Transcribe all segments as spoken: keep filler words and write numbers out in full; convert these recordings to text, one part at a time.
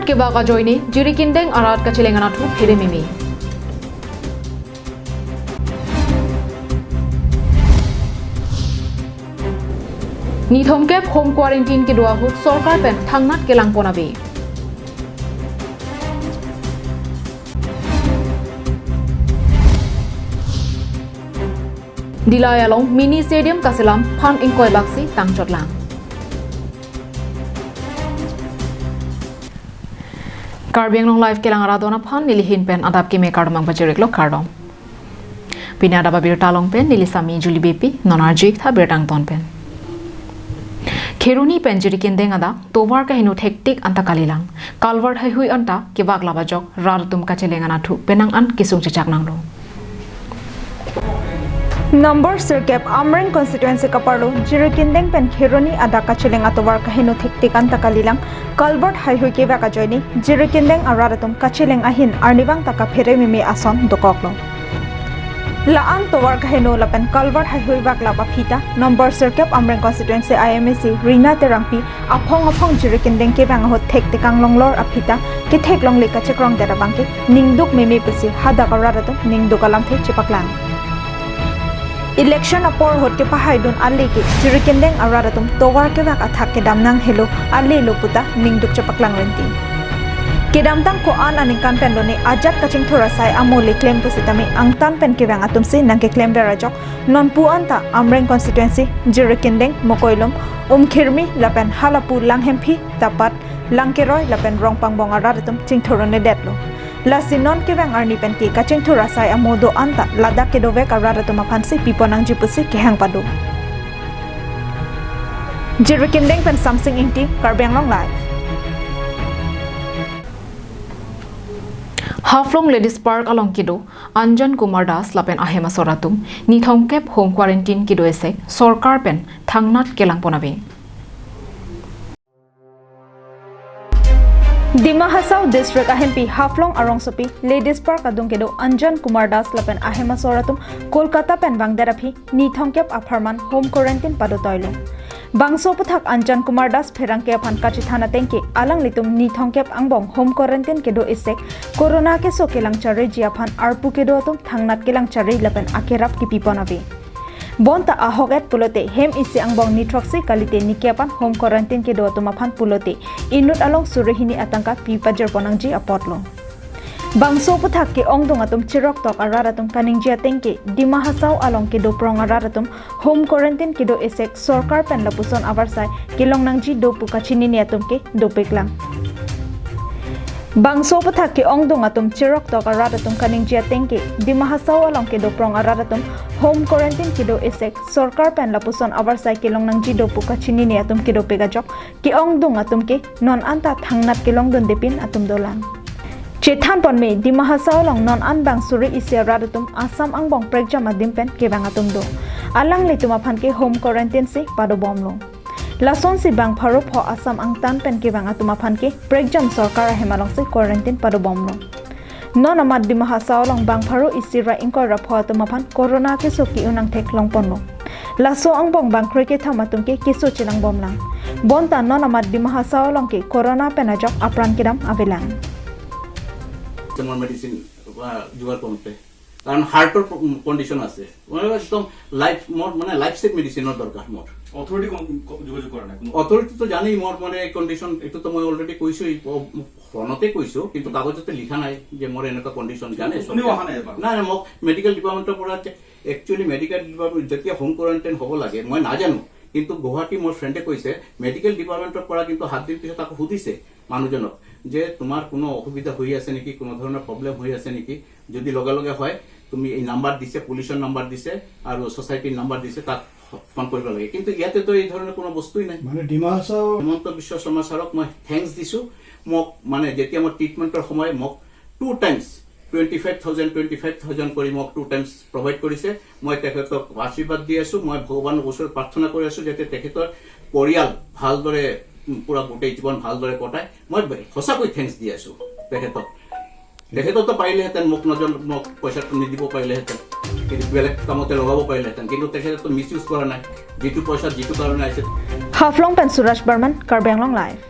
Kevak ajoine Jirikindeng arat kacheleng anatthu phere meme. Nithomkep home quarantine kedo ahut sorkar pen thangnat kelangpon ave. Dillai along mini stadium kaselam phan ingkoi baksi tangchotlang. Karbi Anglong Live kelang arat don aphan nelihin pen adap keme kardom pajirlo, kardom. Pini adap abirta along pen neli Sami Julie Beypi, non arju-ik tha birta angton pen. Kheroni pen Jirikindeng adak tovar kaheno thektik anta kalilang. Culvert heihui anta kevak lap ajok rat atum kacheleng anatthu penang an kesung chechak nanglo. Number sirkep Amreng constituency kaparlo Jirikindeng pen Kheroni adak kacheleng atovar kaheno thektik anta kalilang. Culvert heihui kevak ajoine Jirikindeng arat atum kacheleng ahin arnivang ta kaphere meme ason dokoklo. La-an tovar kaheno lapen culvert heihui vak lap aphi ta number sirkep Amreng constituency I M A C Rina Terangpi aphong aphong Jirikindeng kevang ahut thektik anglong lor aphi ta kethek longle kachekrong det abangke ningduk meme pusi hadak arat atum ningduk alamthe chepaklang. Election apor ahut kepahaidun ale ke Jirikindeng arat atum tovar kevak athak kedam nang helo ale lo puta ningduk chepaklang renti. Kedamtang ko-an aningkan pen lone ajat kachingthur asai amo le klem pusitame angtan pen kevang atumsi nangkeklem ver ajok nonpu anta Amreng constituency, Jirikindeng, Mokoilum, Umkhirmi lapen halapu Langhemphi, Tapat, Langkeroi lapen Rongpangbong arat atum chingthur un-edetlo. Lasi non kevang arni pen ke kachingthur asai amo do anta ladak kedovek arat atum aphansi pipon nangji pusi kehang pado. Jirikindeng pen Samsing Ingti, Karbi Anglong Live. Haflong Ladies Park along kedo Anjan Kumar Das lapen ahem asor atum nithomkep home quarantine kedo esek sorkar pen thangnat kelangpon ave. Dima Hasao District ahempi Haflong arongsopi Ladies Park adung kedo Anjan Kumar Das lapen ahem asor atum Kolkata pen vangdet aphi nithomkep apharman home quarantine padotoilo. Bangso aputhak Anjan Kumar Das pherangke aphan kachethan atengke alanglitum nithomkep angbong home quarantine kedo esek corona keso kelang chariji aphan arpu kedo atum thangnat kelang chari lapen akerap kipipon ave. Bonta ahok et pulote hem isi angbong nithroksi kalite nike aphan home quarantine kedo atum aphan pulote inut along suri hini atangka pi pajirpon nangji apotlo. Bangso aputhak ke-ongdung atum chiroktok arat atum kaningje atengke Dima Hasao along kedo prong arat atum home quarantine kedo esek sorkar pen lapuson avarsai kelong nangji do pu kachinine atum ke dopiklang. Bangso aputhak ke-ongdung atum chiroktok arat atum kaningje atengke Dima Hasao along kedo prong arat atum home quarantine kedo esek sorkar pen lapuson avarsai kelong nangji do pu kachinine atum kedopik ajok ke-ongdung atum ke non anta thangnat kelongdundepin atum dolang. Chethanpon me Dima Hasao along non an bang suri isi arat atum Assam angbong prekjam adim pen kevang atum do. Alanglitum aphan ke home quarantine si padobomlo. Lasonsi bang pharo pho Assam angtan pen kevang atum aphan ke prekjam sorkar ahem alongsi quarantine padobomlo. Non amat Dima Hasao along bang pharo isi ra ingkoi ra pho atum aphan corona keso ke-un angthek longponlo. Laso angbong bang kroikethom atum ke keso chenangbomlang. Bonta non amat Dima Hasao along ke corona pen ajok apran kedam avelang. যে মই মেডিচিন যোগাৰ কৰোঁতে, কাৰণ হাৰ্টৰ কণ্ডিশ্যন আছে, মানে একদম লাইফ, মোৰ মানে লাইফ ছেভ মেডিচিনৰ দৰকাৰ মোৰ। অথৰিটি কম-, কম যোগাযোগ কৰা নাই কোনো? অথৰিটিটো জানেই মোৰ মানে কণ্ডিশ্যন, এইটোতো মই অলৰেডি কৈছোঁৱেই, ফোনতে কৈছোঁ, কিন্তু কাগজতে লিখা নাই যে মোৰ এনেকুৱা কণ্ডিশ্যন জানে কোনেও চৰকাৰে। অহা নাই এবাৰ? নাই, নাই, মোক মেডিকেল ডিপাৰ্টমেণ্টৰ পৰা যে, একচুৱেলি মেডিকেল ডিপাৰ্টমেণ্ট যেতিয়া হোম কোৱাৰেণ্টাইন হ'ব লাগে মই নাজানো, কিন্তু গুৱাহাটী মোৰ ফ্ৰেণ্ডে কৈছে মেডিকেল ডিপাৰ্টমেণ্টৰ পৰা কিন্তু সাত দিন পিছত আকৌ সুধিছে মানুহজনক যে তোমাৰ কোনো অসুবিধা হৈ আছে নেকি, কোনো ধৰণৰ প্ৰব্লেম হৈ আছে নেকি, যদি লগে লগে হয় তুমি এই নাম্বাৰ দিছে, পুলিচৰ নাম্বাৰ দিছে আৰু ছ'চাইটিৰ নাম্বাৰ দিছে, তাত ফোন কৰিব লাগে। কিন্তু ইয়াতেতো এই ধৰণৰ কোনো বস্তুৱেই নাই। মানে ডিমা হাছাও হিমন্ত বিশ্ব শৰ্মা ছাৰক মই থেংকছ দিছোঁ। মোক মানে যেতিয়া মই ট্ৰিটমেণ্টৰ সময় মোক two times twenty five thousand, twenty five thousand কৰি মোক টু টাইমছ প্ৰভাইড কৰিছে। মই তেখেতক আশীৰ্বাদ দি আছোঁ। মই ভগৱানৰ ওচৰত প্ৰাৰ্থনা কৰি আছোঁ যাতে তেখেতৰ পৰিয়াল ভালদৰে, উম, পূৰা গোটেই জীৱন ভালদৰে কটায়। মই বে-, সঁচাকৈ থেংকছ দি আছোঁ তেখেতক। তেখেততো পাৰিলেহেঁতেন মোক নজন-, মোক পইচাটো নিদিব পাৰিলেহেঁতেন, কিন্তু বেলেগ কামতে লগাব পাৰিলেহেঁতেন, কিন্তু তেখেতেতো মিছ ইউজ কৰা নাই, যিটো পইচা যিটো কাৰণে আহিছে। Haflong pen Suraj Barman, Karbi Anglong Live.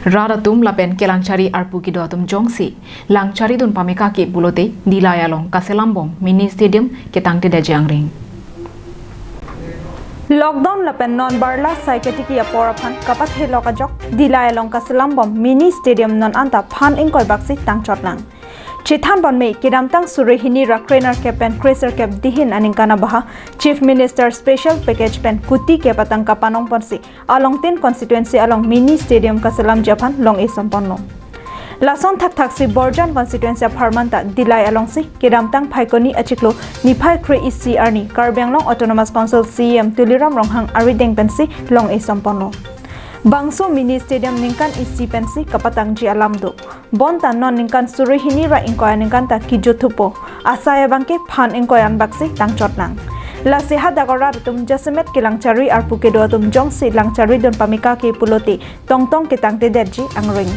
Rat atum lapen kelangchari arpu kedo atum jongsi langcharidun pameka ke pulote Dillai along kaselambom mini stadium ketangtedetji angring. Lockdown lapen non barla sai ketiki apor aphan kapathelok ajok Dillai along kaselambom mini stadium non anta phan ingkoi baksi tangchotnang. Chethanbom me kedamtang suri hini ra krenerkep pen kresirkep dihin aningkan abaha Chief Minister special package pen kuti kep atangka panongponsi along tin constituency along mini stadium kaselamji aphan long-e somponlo. Lason thakthaksi Borjan constituency apharman ta Dillai alongsi kedamtang Phaikuni achiklo niphai kre-isi arni Karbi Anglong Autonomous Council C E M Tuliram Ronghang arideng pensi long-e somponlo. Bangso mini stadium ningkan isi pensi kapatangji alam do. Bonta non ningkan suri hini ra ingkoi aningkan ta kijuthupo. Asai abangke phan ingkoi an baksi tangchotnang. Lasi hadak arat atum jasemet kelangchari arpu kedo atum jongsi langcharidun pameka ke pulote tongtong ketangtedetji angring.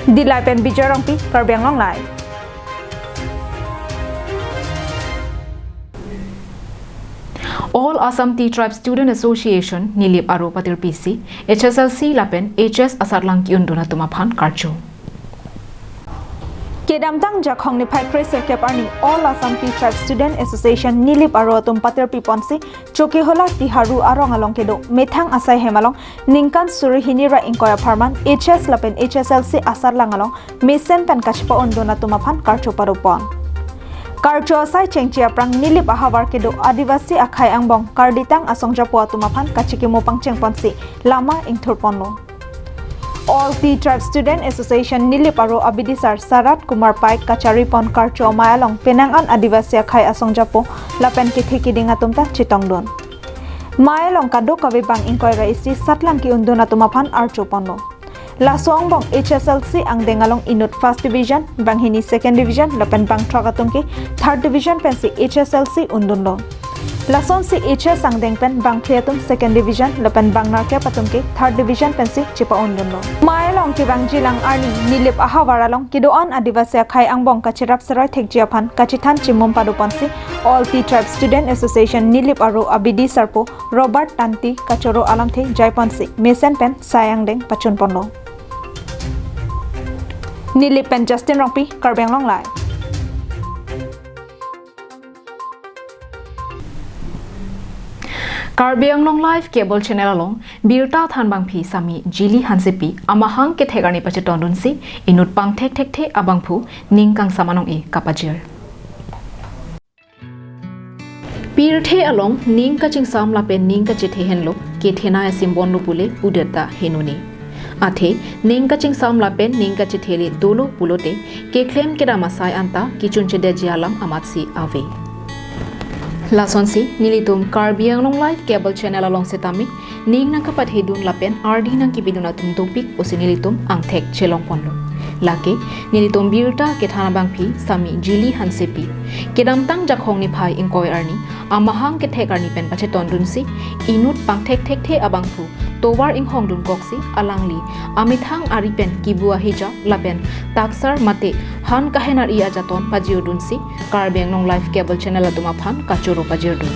Dillai pen Bijoy Rongpi, Karbi Anglong Live. All Assam Tea Tribe Student Association, Nilip aro patirpisi H S L C lapen H S asatlang ki-undun atum aphan karcho. Kedamtang Jakhong niphai kresirkep arni All Assam Tea Tribe Student Association, Nilip aro atum patirpiponsi Chokihola Tiharu arong along kedo methang asai hem along ningkan suri hini ra ingkoi apharman H S lapen H S L C asatlang along mesen pen kachepa-undun atum aphan karcho padopon. Karcho asai chengche aphrang Nilip ahavar kedo Adivasi akhei angbong karditang asongjapo atum aphan kachikimo pangchengponsi lama ingthurponlo. All Tea Tribe Student Association Nilip aro abidisar Sarat Kumar Paik kacharipon karcho amei along penang an Adivasi akhei asongjapo lapen kethe kiding atum ta chetongdun. Mei along kadokave bang ingkoi ra isi satlang ki-undun atum aphan archoponlo. Laso angbong H S L C angdeng along inut first division, banghini second division, lapen bangthrok atum ke third division pensi H S L C undunlo. Lasonsi H S angdeng pen bangphli atum second division, lapen bangnerkep atum ke third division pensi chepa-undunlo. Mei along kevangjilang arni Nilip ahavar along kedo-an Adivasi akhei angbong kacherap seroi thekji aphan kachethan chimum padoponsi All Tea Tribe Student Association Nilip aro abidisarpo Robert Tanti kachoro alamthe jaiponsi mesen pen sai angdeng pachunponlo. Nilip pen Justin Rongpi, Karbi Anglong Live. Karbi Anglong Live Cable Channel along birta thanbangpi Sami Jili Hansepi amahang kethek arni pachetondunsi inut pangthek thekthe abangphu ning kangsam anong-e kapajir. Pirthe along ning kachingsam lapen ning kachethe henlo kethenei asimbonlo pule pudet ta henone. Athe ning kachingsam lapen ning kachethe le dolo pulote keklem kedam asai anta kechunchedetji alam amatsi ave. Lasonsi nelitum Karbi Anglong Live Cable Channel along setame ning nangkapathedun lapen ardi nangkepidun atum dopik pusi nelitum angthek chelongponlo. Lake nelitum birta kethan abangpi Sami Jili Hansepi. Kedamtang Jakhong niphai ingkoi arni amahang kethek arni pen pachetondunsi inut pangthek thekthe abangphu tovar inghongdunkoksi alangli amethang ari pen kibu ahija lapen taksar mate han kahen ari ajaton pajirdunsi Karbi Anglong Live Cable Channel atum aphan kachoro pajirdun.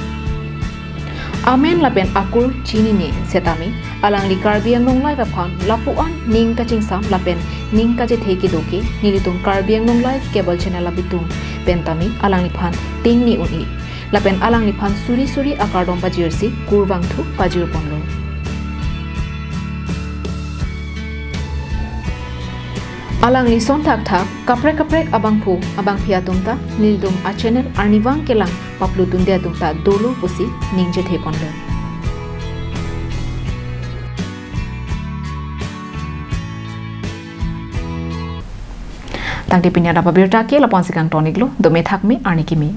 Amen lapen akur chinine setame alangli Karbi Anglong Live aphan lapu-an ning kachingsam lapen ning kachethe kedo ke nelitum Karbi Anglong Live Cable Channel abitung pen tame alangliphan tingni un-e. Lapen alangliphan suri suri akardom pajirsi kurvangthu pajirponlo. Alangli son thakthak kaprek kaprek abangphu abangphi atum ta nelitum achannel arnivang kelang paplutdunde atum ta dolo pusi ning chetheponlo. Tangte pini adap abirta ke lapu-ansi kangtoniklo, dome thakme arni kimi.